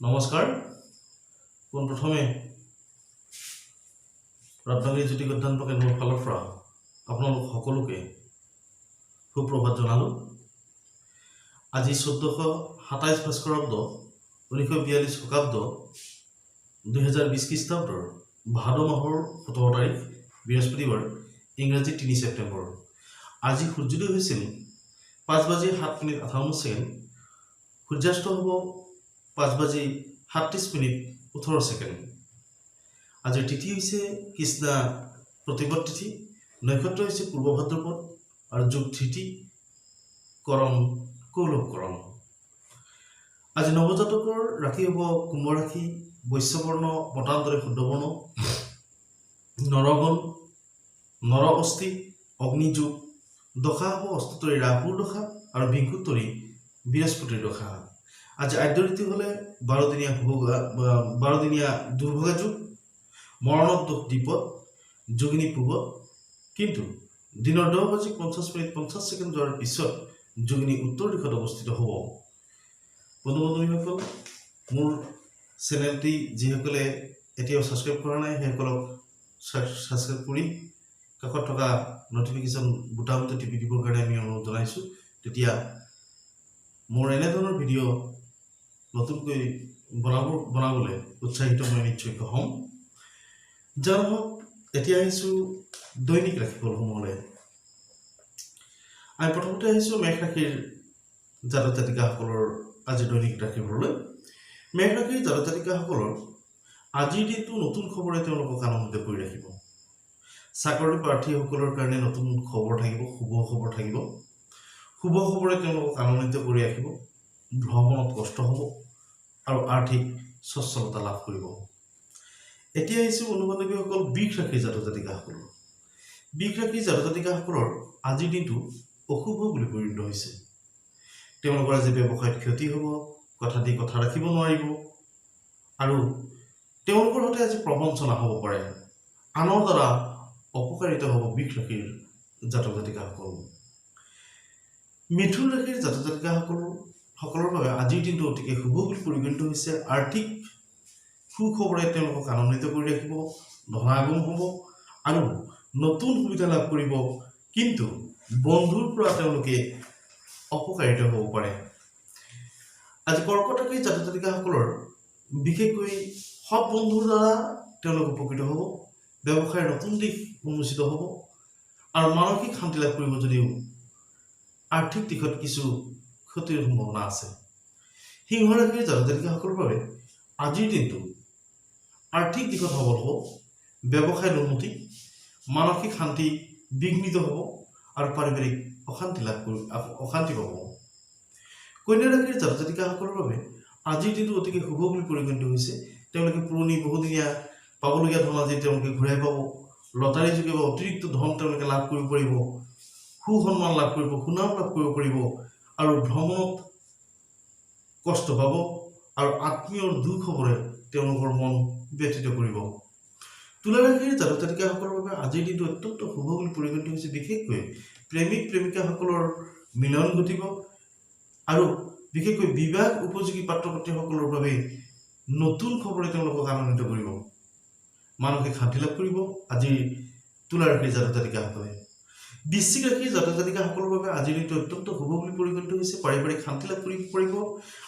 নমস্কাৰ। পোনপ্ৰথমে ৰত্নগিৰি জ্যোতিষ অধ্যয়ন কেন্দ্ৰৰ ফালৰ পৰা আপোনালোক সকলোকে সুপ্ৰভাত জনালোঁ। আজি 1427 ভাস্কৰাব্দ, 1942 শকাব্দ, 2020 খ্ৰীষ্টাব্দৰ ভাদ মাহৰ 17 তাৰিখ, বৃহস্পতিবাৰ, ইংৰাজী 3 ছেপ্টেম্বৰ। আজি সূৰ্যোদয় হৈছিল 5 বাজি 7 মিনিট 58 ছেকেণ্ড, সূৰ্যাস্ত হ'ব 5 বাজি 37 মিনিট 18 ছেকেণ্ড। আজিৰ তিথি হৈছে কৃষ্ণা প্ৰতিপদ তিথি, নক্ষত্ৰ হৈছে পূৰ্ব ভাদ্ৰপদ আৰু যোগ ধৃতি, কৰণ কৌলভকৰণ। আজি নৱজাতকৰ ৰাশি হ'ব কুম্ভ ৰাশি, বৈশ্যবৰ্ণ, মতান্তৰে শুদ্ধবৰ্ণ, নৰগণ, নৰ অস্থি, অগ্নিযোগ। দশা হ'ব অষ্টোত্তৰী ৰাহুৰ দশা আৰু বিংশোত্তৰী বৃহস্পতিৰ দশা। আজি আদ্য ঋতু হ'লে 12 দিনীয়া শুভগা, 12 দিনীয়া দুৰ্ভগা যুগ, মৰণত দোষ দ্বিপদ, যোগিনী পূৰ্বত। কিন্তু দিনৰ 10 বাজি 50 মিনিট 50 ছেকেণ্ড যোৱাৰ পিছত যোগিনী উত্তৰ দিশত অৱস্থিত হ'ব। বন্ধু বান্ধৱীসকল, মোৰ চেনেলটি যিসকলে এতিয়াও ছাবস্ক্ৰাইব কৰা নাই, সেইসকলক ছাবস্ক্ৰাইব কৰি কাষত থকা নটিফিকেশ্যন বুটামটো টিপি দিবৰ কাৰণে আমি অনুৰোধ জনাইছোঁ। তেতিয়া মোৰ এনেধৰণৰ ভিডিঅ' নতুনকৈ বনাবলৈ উৎসাহিত মই নিশ্চয়কৈ হ'ম। যা নহওক, এতিয়া আহিছোঁ দৈনিক ৰাশিফলসমূহলৈ। আমি প্ৰথমতে আহিছোঁ মেষ ৰাশিৰ জাতক জাতিকাসকলৰ আজিৰ দৈনিক ৰাশিফললৈ। মেষ ৰাশিৰ জাতক জাতিকাসকলৰ আজিৰ দিনটো নতুন খবৰে তেওঁলোকক আনন্দিত কৰি ৰাখিব। চাকৰি প্ৰাৰ্থীসকলৰ কাৰণে নতুন খবৰ থাকিব, শুভ খবৰ থাকিব। শুভ খবৰে তেওঁলোকক আনন্দিত কৰি ৰাখিব। ভ্ৰমণত কষ্ট হ'ব আৰু আৰ্থিক সচ্ছলতা লাভ কৰিব। এতিয়া আহিছোঁ বন্ধু বান্ধৱীসকল, বৃষ ৰাশিৰ জাতক জাতিকাসকলৰ। বৃষ ৰাশিৰ জাতক জাতিকাসকলৰ আজিৰ দিনটো অশুভ বুলি পৰিণত হৈছে। তেওঁলোকৰ আজি ব্যৱসায়ত ক্ষতি হ'ব, কথা দি কথা ৰাখিব নোৱাৰিব আৰু তেওঁলোকৰ সৈতে আজি প্ৰবঞ্চনা হ'ব পাৰে। আনৰ দ্বাৰা অপকাৰিত হ'ব বৃষ ৰাশিৰ জাতক জাতিকাসকল। মিথুন ৰাশিৰ জাতক জাতিকাসকলৰ বাবে আজিৰ দিনটো অতিকে শুভ বুলি পৰিগণিত হৈছে। আৰ্থিক সুখবৰে তেওঁলোকক আনন্দিত কৰি ৰাখিব, ধনাগম হ'ব আৰু নতুন সুবিধা লাভ কৰিব। কিন্তু বন্ধুৰ পৰা তেওঁলোকে অপকাৰিত হ'ব পাৰে। আজি কৰ্কট ৰাশিৰ জাতক জাতিকাসকলৰ বিশেষকৈ সৎ বন্ধুৰ দ্বাৰা তেওঁলোক উপকৃত হ'ব। ব্যৱসায়ৰ নতুন দিশ উন্মোচিত হ'ব আৰু মানসিক শান্তি লাভ কৰিব যদিও আৰ্থিক দিশত কিছু ক্ষতিৰ সম্ভাৱনা আছে। সিংহ ৰাশিৰ জাতক জাতিকাসকলৰ বাবে আজিৰ দিনটো আৰ্থিক দিশত সবল হ'ব, ব্যৱসায়ত উন্নতি, মানসিক শান্তি বিঘ্নিত হ'ব আৰু পাৰিবাৰিক অশান্তি লাভ কৰি অশান্তি পাব। কন্যা ৰাশিৰ জাতক জাতিকাসকলৰ বাবে আজিৰ দিনটো অতিকে শুভ বুলি পৰিগণিত হৈছে। তেওঁলোকে পুৰণি বহুদিনীয়া পাবলগীয়া ধন আজি তেওঁলোকে ঘূৰাই পাব। লটাৰী যোগে বা অতিৰিক্ত ধন তেওঁলোকে লাভ কৰিব পাৰিব, সুসন্মান লাভ কৰিব, সুনাম লাভ কৰিব পাৰিব আৰু ভ্ৰমণত কষ্ট পাব আৰু আত্মীয়ৰ দুখবৰে তেওঁলোকৰ মন ব্যথিত কৰিব। তুলা ৰাশিৰ জাতক জাতিকাসকলৰ বাবে আজিৰ দিনটো অত্যন্ত শুভ বুলি পৰিগণিত হৈছে। বিশেষকৈ প্ৰেমিক প্ৰেমিকাসকলৰ মিলন ঘটিব আৰু বিশেষকৈ বিবাহ উপযোগী পাত্ৰ পাত্ৰীসকলৰ বাবে নতুন খবৰে তেওঁলোকক আনন্দিত কৰিব, মানসিক শান্তি লাভ কৰিব আজিৰ তুলা ৰাশিৰ জাতক জাতিকাসকলে। বৃশ্চিক ৰাশিৰ জাতক জাতিকাসকলৰ বাবে আজিৰ দিনটো অত্যন্ত শুভ বুলি পৰিগণিত হৈছে। পাৰিবাৰিক শান্তি লাভ কৰিব পাৰিব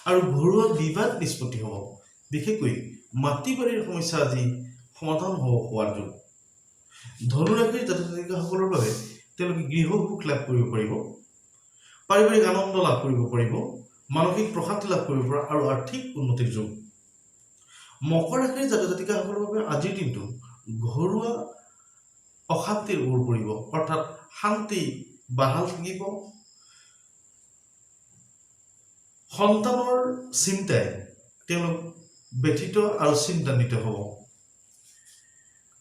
আৰু ঘৰুৱা বিবাদ নিষ্পত্তি হ'ব। বিশেষকৈ মাটি বাৰীৰ সমস্যা আজি সমাধান হোৱাৰ যোগ। ধনুৰাশিৰ জাতক জাতিকাসকলৰ বাবে তেওঁলোকে গৃহ সুখ লাভ কৰিব পাৰিব, পাৰিবাৰিক আনন্দ লাভ কৰিব পাৰিব, মানসিক প্ৰশান্তি লাভ কৰিব পৰা আৰু আৰ্থিক উন্নতিৰ যোগ। মকৰ ৰাশিৰ জাতক জাতিকাসকলৰ বাবে আজিৰ দিনটো ঘৰুৱা অশান্তিৰ ওৰ পৰিব, অৰ্থাৎ শান্তি বাহাল থাকিব। সন্তানৰ চিন্তাই তেওঁলোক ব্যথিত আৰু চিন্তান্বিত হ'ব।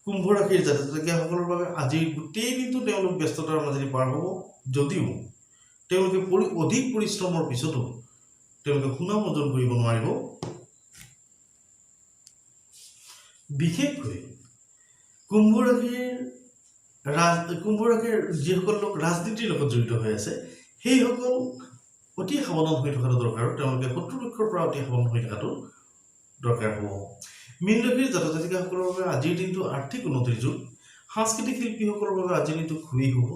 কুম্ভ ৰাশিৰ জাতক জাতিকাসকলৰ বাবে আজিৰ গোটেই দিনটো তেওঁলোক ব্যস্ততাৰ মাজেদি পাৰ হ'ব যদিও তেওঁলোকে অধিক পৰিশ্ৰমৰ পিছতো তেওঁলোকে সুনাম অৰ্জন কৰিব নোৱাৰিব। বিশেষকৈ কুম্ভ ৰাশিৰ যিসকল লোক ৰাজনীতিৰ লগত জড়িত হৈ আছে, সেইসকল অতি সাৱধান হৈ থকাটো দৰকাৰ। তেওঁলোকে শত্ৰুপক্ষৰ পৰা অতি সাৱধান হৈ থকাটো দৰকাৰ হ'ব। মীন ৰাশিৰ জাতক জাতিকাসকলৰ বাবে আজিৰ দিনটো আৰ্থিক উন্নতিৰ যুগ। সাংস্কৃতিক শিল্পীসকলৰ বাবে আজিৰ দিনটো খুবেই শুভ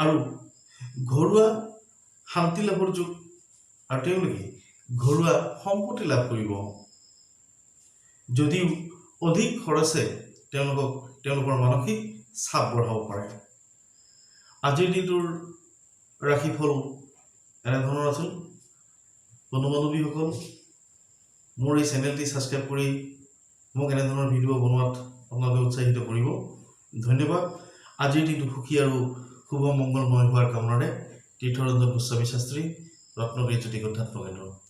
আৰু ঘৰুৱা শান্তি লাভৰ যুগ আৰু তেওঁলোকে ঘৰুৱা সম্পত্তি লাভ কৰিব, যদিও অধিক খৰচে তেওঁলোকক তেওঁলোকৰ মানসিক চাপ বঢ়াব পাৰে। আজিৰ দিনটোৰ ৰাশিফল এনেধৰণৰ আছিল। বন্ধু বান্ধৱীসকল, মোৰ এই চেনেলটি ছাবস্ক্ৰাইব কৰি মোক এনেধৰণৰ ভিডিঅ' বনোৱাত আপোনালোকে উৎসাহিত কৰিব। ধন্যবাদ। আজিৰ দিনটো সুখী আৰু শুভ মংগলময় হোৱাৰ কামনাৰে তীৰ্থৰঞ্জন গোস্বামী শাস্ত্ৰী, ৰত্নগিৰি জ্যোতিষ অধ্যাত্ম কেন্দ্ৰ।